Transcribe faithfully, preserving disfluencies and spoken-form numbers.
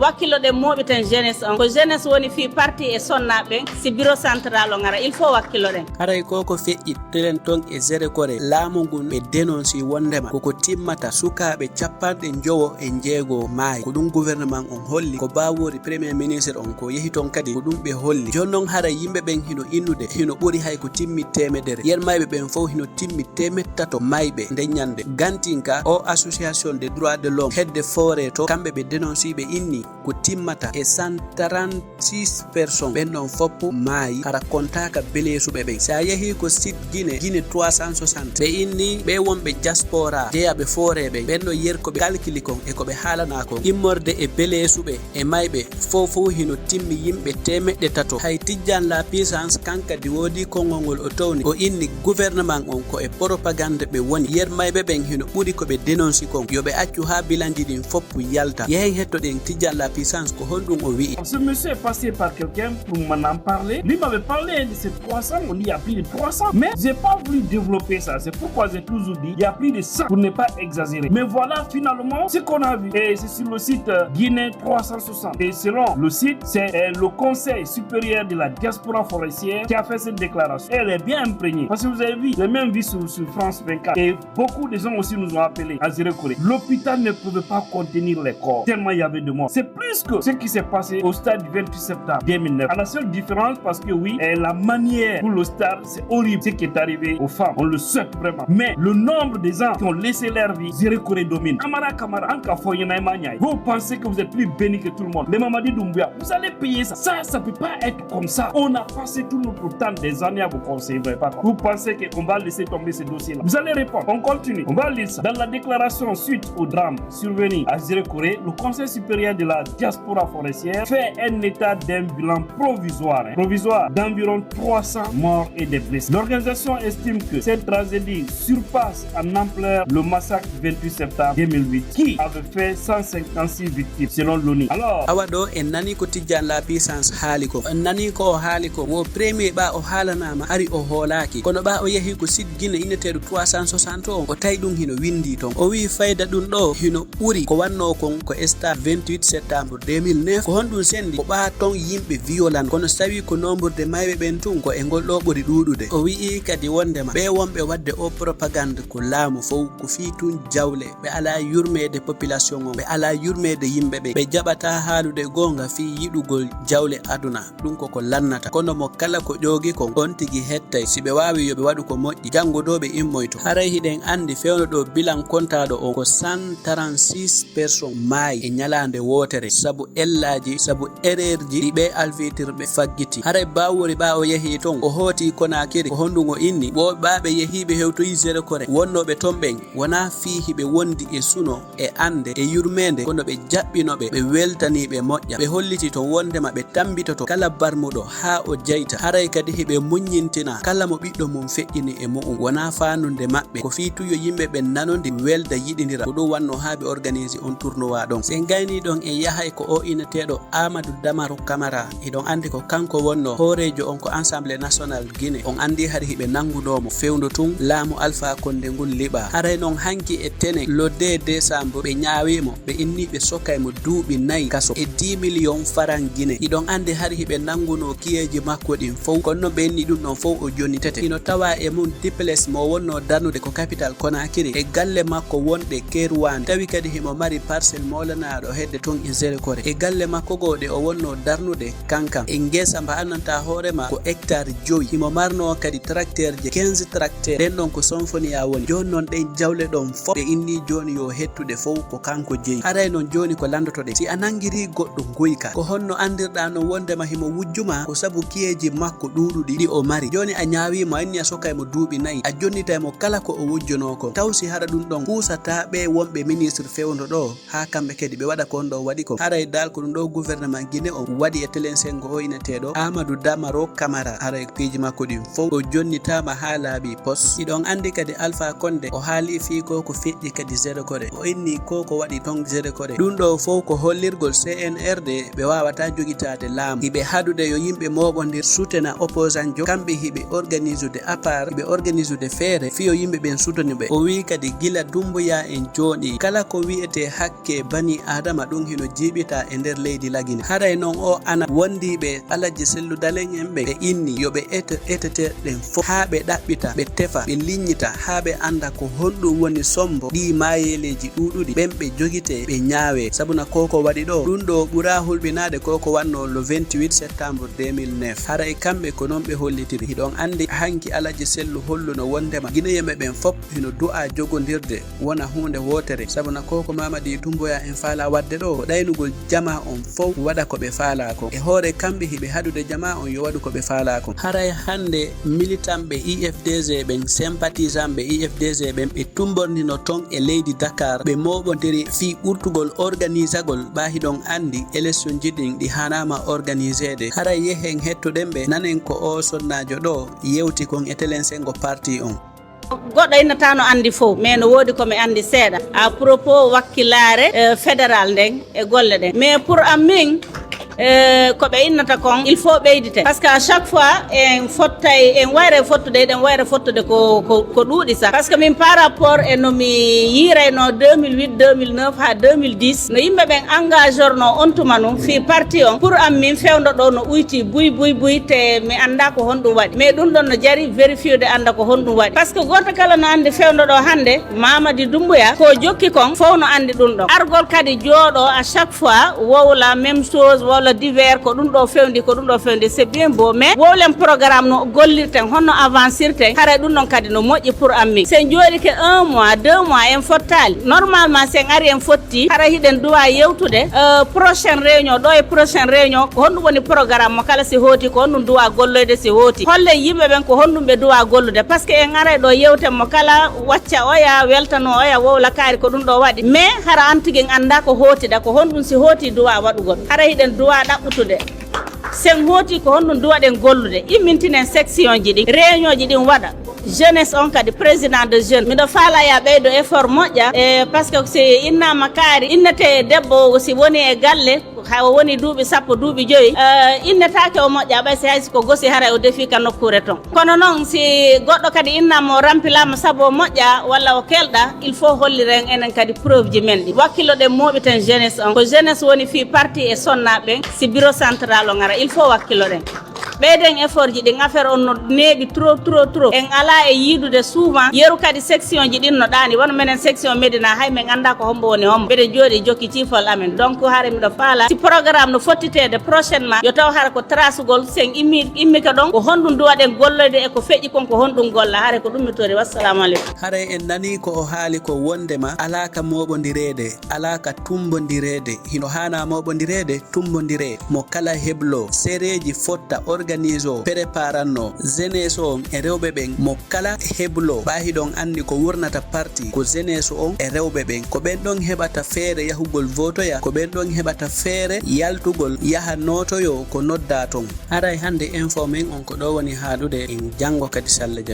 Wakkilo ɗen mooɓiten jeunesse on. Ko jeunesse woni fii parti e sonnaaɓe ɓen, si bureau central on ara, il faut wakkilo ɗen. Haray ko ko feƴƴi telen ton e Zéro Corée, laamu ngun ɓe dénonci wonndema koko timmata sukaaɓe cappanɗe njowo e njeego maayi. Ko ɗum gouvernement on holli, ko baawoori premier ministre on ko yehi ton kadi, ko ɗum ɓe holli. Jooni non haray yimɓe ɓen hino innude, hino ɓuri hay ko timmi teemedere. Yer mayɓe ɓen fow hino timmi teemeɗɗe tato mayɓe nde ñannde. Gantinka, o association des droits de l'homme, hedde foore to, kamɓe ɓe dénonci ɓe inni ko timmata e cent trente-six personnes. Ɓen ɗon foppu maayi, hara kontaaka beleesuɓe ɓen. Si a yehii ko site Guinée, Guinée trois cent soixante, ɓe inni ɓe wonɓe diaspora jeyaaɓe foore ɓen. Ɓen ɗon yer ko ɓe kalkili kon e ko ɓe haalana kon. Immorde e beleesuɓe e mayɓe fow fow hino timmi yimɓe teemeɗɗe tato. Hay Tijjaan La Puissance kan kadi woodi konngol ngol o towni. O inni gouvernement on ko e propagande ɓe woni. Yer mayɓe ɓen hino ɓuri ko ɓe dénonci kon. Yo ɓe accu haa bilanji ɗin foppu yalta. Yehen hettoɗen Tijjaan La Puissance ko honɗum o wi'i. Ce monsieur est passé par quelqu'un pour m'en parler. Lui m'avait parlé, hein, de ces trois cents. On dit il y a plus de trois cents. Mais j'ai pas voulu développer ça. C'est pourquoi j'ai toujours dit il y a plus de cent pour ne pas exagérer. Mais voilà finalement ce qu'on a vu. Et c'est sur le site, euh, Guinée trois cent soixante. Et selon le site, c'est, euh, le Conseil supérieur de la diaspora forestière qui a fait cette déclaration. Elle est bien imprégnée. Parce que vous avez vu, j'ai même vu sur, sur France vingt-quatre. Et beaucoup de gens aussi nous ont appelés à Zéro Corée. L'hôpital ne pouvait pas contenir les corps, tellement il y avait de morts. C'est plus que ce qui s'est passé au stade du vingt-huit septembre deux mille neuf. À la seule différence, parce que oui, eh, la manière pour le stade, c'est horrible ce qui est arrivé aux femmes. On le souhaite vraiment. Mais le nombre des gens qui ont laissé leur vie, Zéro Corée domine. Amara Camara, Anka Foyena Emanyai, vous pensez que vous êtes plus béni que tout le monde. Mais Mamadi Doumbouya, vous allez payer ça. Ça, ça peut pas être comme ça. On a passé tout notre temps, des années à vous conseiller. Vous pensez qu'on va laisser tomber ce dossier-là. Vous allez répondre. On continue. On va lire ça. Dans la déclaration suite au drame survenu à Zéro Corée, le Conseil supérieur de la diaspora forestière fait un état d'un bilan provisoire, hein, provisoire d'environ trois cents morts et des blessés. L'organisation estime que cette tragédie surpasse en ampleur le massacre du vingt-huit septembre deux mille huit, qui avait fait cent cinquante-six victimes, selon l'ONU. Alors, awa ɗo en nani ko Tijjaan La Puissance haali ko. En nani ko o haali ko. Wo premier ɓa o haalanaama, ari o hoolaaki. Kono ɓa o yehi ko site Guinée inneteeɗo trois cent soixante on, o tawi ɗum hino winndi ton. O wi'i fayda ɗum ɗo hino ɓuri ko wannoo kon ko stade vingt-huit septembre deux mille neuf. Ko honɗum sendi? Ko ɓa ton yimɓe violent. Kono si tawi ko nombre de mayɓe ɓen tun, ko e ngol ɗo ɓuri ɗuuɗude. O wi'i kadi wondema ɓe wonɓe wadde o propagande ko laamu fow, ko fii tun jawle. Ɓe alaa yurmeede population on, ɓe alaa yurmeede yimɓe ɓe. Ɓe jaɓataa haalude goonga fii yiɗugol jawle aduna. Ɗum ko ko lannata. Kono mo kala ko ƴoogi kon, on tigi hettay. Si ɓe waawi, yo ɓe waɗu ko moƴƴi. Janngo ɗo ɓe immoyto. Haray hiɗen anndi fewndo ɗo bilan kontaaɗo on ko cent trente-six personnes maayi e ñalaande wootere. Sabu ellaaji, sabu erreur ji ɗi ɓe alfitirɓe faggiti. Haray Bawori ɓa o yehi ton, o hooti Konakiri, ko honɗum o inni? Wo ɓa ɓe yehiiɓe hewtoyi Zéro Corée, wonnooɓe ton ɓen, wonaa fii hiɓe wondi e suno, e annde, e yurmeende, kono ɓe jaɓɓino ɓe, ɓe weltanii ɓe moƴƴa. Ɓe holliti ton wondema ɓe tammbitoto kala barmuɗo haa o jeyta. Haray kadi hiɓe muññintina kala mo ɓiɗɗo mum feƴƴini e mu'un. Wonaa faanunde maɓɓe, ko fii tun yo yimɓe ɓen nanondi, welda, yiɗindira. Ko ɗum wannoo haa ɓe organise on tournoi ɗon. Si en gaynii ɗon, en yahay ko o inneteeɗo Amadou Damaro Camara. Hiɗon anndi ko kanko wonnoo hooreejo on ko Assemblée Nationale Guinée. On anndi hari hiɓe nanngunoo mo fewndo tun laamu Alpha Condé ngun liɓaa. Haray non hanki e tene le deux décembre ɓe ñaawii mo, ɓe inni ɓe sokay mo duuɓi nayi kaso e dix millions faran Guinée. Hiɗon anndi hari hiɓe nanngunoo kiyeeji makko ɗin fow. Kono non ɓe inni ɗum ɗon fow o jonnitete. Hino tawaa e mum duplex mo wonnoo darnude ko capital Conakry e galle makko wonɗe Kerouane. Tawi kadi himo mari parcelle moolanaaɗo hedde ton e Zéro Corée. E galle makko goo ɗe o wonnoo darnude kankan. E ngesa mba anndantaa hoore maa ko hectare jowi. Himo marnoo kadi tracteur je quinze tracteur. Ɗen ɗon ko Sonfonia woni. Jooni non ɗen jawle ɗon fow ɗe inni jooni yo hettude fow ko kanko jeyi. Haray non jooni ko lanndotoɗen. Si a nanngirii goɗɗo nguyka, ko honno anndirɗaa non wondema himo wujju maa? Ko sabu kiyeeji makko ɗuuɗuɗi ɗi o mari. Jooni a ñaawii mo, a inni a sokay mo duuɓi nayi, a jonnitay mo kala ko o wujjonoo kon. Taw si hara ɗum ɗon kuusataa ɓee wonɓe ministre fewndo ɗoo? Haa kamɓe kadi ɓe waɗa ko on ɗoo waɗi kon. Haray dal ko ɗum ɗoo gouvernement Guinée on waɗi e telen senngo o inneteeɗo Amadou Damaro Camara. Haray piiji makko ɗin fow o jonnitaama haa laaɓi pos. Hiɗon anndi kadi Alpha Condé o haali fii ko ko feƴƴi kadi Zéro Corée. O inni ko ko waɗi ton Zéro Corée. Ɗum ɗoo fow ko hollirgol C N R D ɓe waawataa jogitaade laamu. Hiɓe haɗude yo yimɓe mooɓondir sutena opposant jo. Kamɓe hiɓe organisude à part, hiɓe organisude feere fii yo yimɓe ɓen sutani ɓe. O wi'i kadi gila Dumbuya en jooɗii, kala ko wi'etee hakke bani Aadama ɗum hino jiiɓita e nder leydi Lagine. Haray non o ana wondiiɓe Alhaji Sellu Dalen en ɓe, ɓe inni yo ɓe ete eteteeɗe ɗen fof haa ɓe ɗaɓɓita, ɓe tefa, ɓe liññita haa ɓe annda ko honɗum woni sombo ɗii maayeeleeji ɗuuɗuɗi, ɓen ɓe jogitee, ɓe ñaawee. Sabuna ko ko waɗi ɗoo, ɗum ɗoo ɓuraa hulɓinaade ko ko waɗnoo le vingt-huit septembre deux mille neuf. Haray kamɓe ko non ɓe hollitiri. Hiɗon anndi hanki Alhaji Sellu holluno wonndema Gineyeeɓe ɓen fof hino du'aa jogondirde wona huunde wootere. Sabuna ko ko Mamadi Doumbouya en faalaa waɗde ɗoo, ko ɗaynugol jamaa on fof waɗa ko ɓe faalaa kon. E hoore kamɓe hiɓe haɗude jamaa on yo waɗu ko ɓe faalaa kon. Haray hannde militanɓe I F D G ɓen, sympathisantɓe I F D G ɓen, ɓe tumbornino ton e leydi Dakar, ɓe mooɓondiri fii ɓurtugol organisagol, ɓaa hiɗon anndi électionji ɗin ɗi haanaama organiseede. Haray yehen hettoɗen ɓe, nanen ko oo sonnaajo ɗoo yewti kon e telen senngo parti on. Goɗɗo innata no anndi fof, mais no woodi ko mi anndi seeɗa à propos wakkilaare, eh, fédéral nden e golle ɗen. Mais pour am min, eh, ko ɓe innata kon, il faut ɓeyditen. Parce que à chaque fois, en fottay, en wayra e fottude, eɗen wayra fottude ko, ko, ko ɗuuɗi sah. Parce que min par rapport e no mi yiirayno deux mille huit, deux mille neuf haa deux mille dix, no yimɓe ɓen engagorno on tuma nun fii parti on, pour am min fewndo ɗoo no uyti buy, buy, buy, te mi annda ko honɗum waɗi. Mais ɗum ɗon no jari vérifiude annda ko honɗum waɗi. Parce que gooto kala no anndi fewndo ɗoo hannde, Mamadi Doumbouya, ko jokki kon, fof no anndi ɗum ɗon. Argol kadi jooɗoo à chaque fois, wowla même chose, wowla divers, ko ɗum ɗoo fewndi, ko ɗum ɗoo fewndi, c'est bien beau, mais wowlen programme no gollirten, honno avancirten, haray ɗum ɗon kadi no moƴƴi pour am min. Sen jooɗike un mois, deux mois, en fottaali. Normalement, sen ari en fotti, hara hiɗen duwa yewtude, euh, prochaine réunion, ɗo e prochaine réunion, ko honɗum woni programme mo kala si hooti, ko honɗum duwa golloyde si hooti. Hollen yimɓe ɓen ko honɗum ɓe duwa gollude, parce que en aray ɗo yewten mo kala wacca oya, weltano oya, wowla kaari ko ɗum ɗo waɗi. Mais hara an tigi en annda ko hootida, ko honɗum si hooti duwa waɗugol. Hara hiɗen duwa ɗaɓɓutude. Sen hooti ko honɗum duwaɗen gollude, immintinen section ji ɗin, réunion ji ɗin waɗa. Jeunesse on kadi, président de jeune. Miɗo faala ya ɓeydo effort moƴƴa, e, parce que si innama kaari, innete debbo si woni e galle, hay o woni duuɓi sappo, duuɓi joyi, eh, innetaake o moƴƴa, ɓay si hay si ko gosi haray o defi ka nokkuure ton. Kono non si goɗɗo kadi innama o rampilama sabu o moƴƴa walla o kelɗa, il faut holliren enen kadi preuve ji men ɗi. Wakkiloɗen mooɓiten jeunesse on. Ko jeunesse woni fii parti e sonnaaɓe ɓen, si bureau central on ara, il faut wakkiloɗen. Ɓeyden effort ji ɗin, affaire on no neeɓi trop, trop, trop. En alaa e yiidude souvent. Yeru kadi section ji ɗin no ɗaani. Wano menen section Médina, hay men annda ko hombo woni hombo. Mbeɗen jooɗi jokki ciifol amen. Donc, hare miɗo faala. Si programme no fottiteede prochainement, yo taw hara ko trasugol, sen immi, immike ɗon, ko honɗum duwaɗen golloyde e ko feƴƴi kon, ko honɗum golla. Hare ko ɗum mi tori. Wassalamu aleykum. Haray en nanii ko o haali ko wondema alaa ka mooɓondireede, alaa ka tumbondireede. Hino haanaa mooɓondireede, tumbondiree. Mo kala heblo, sereeji fotta, organise o, préparanno, jeunesse on e rewɓe ɓen. Mo kala heblo, ɓaa hiɗon anndi ko wurnata parti, ko jeunesse on e rewɓe ɓen. Ko ɓen ɗon heɓata feere yahugol votoya, ko ɓen ɗon heɓata feere yaltugol yaha notoyo ko nodda ton. Haray hannde info men on ko ɗo woni haaɗude, en janngo kadi si Alla jaɓi.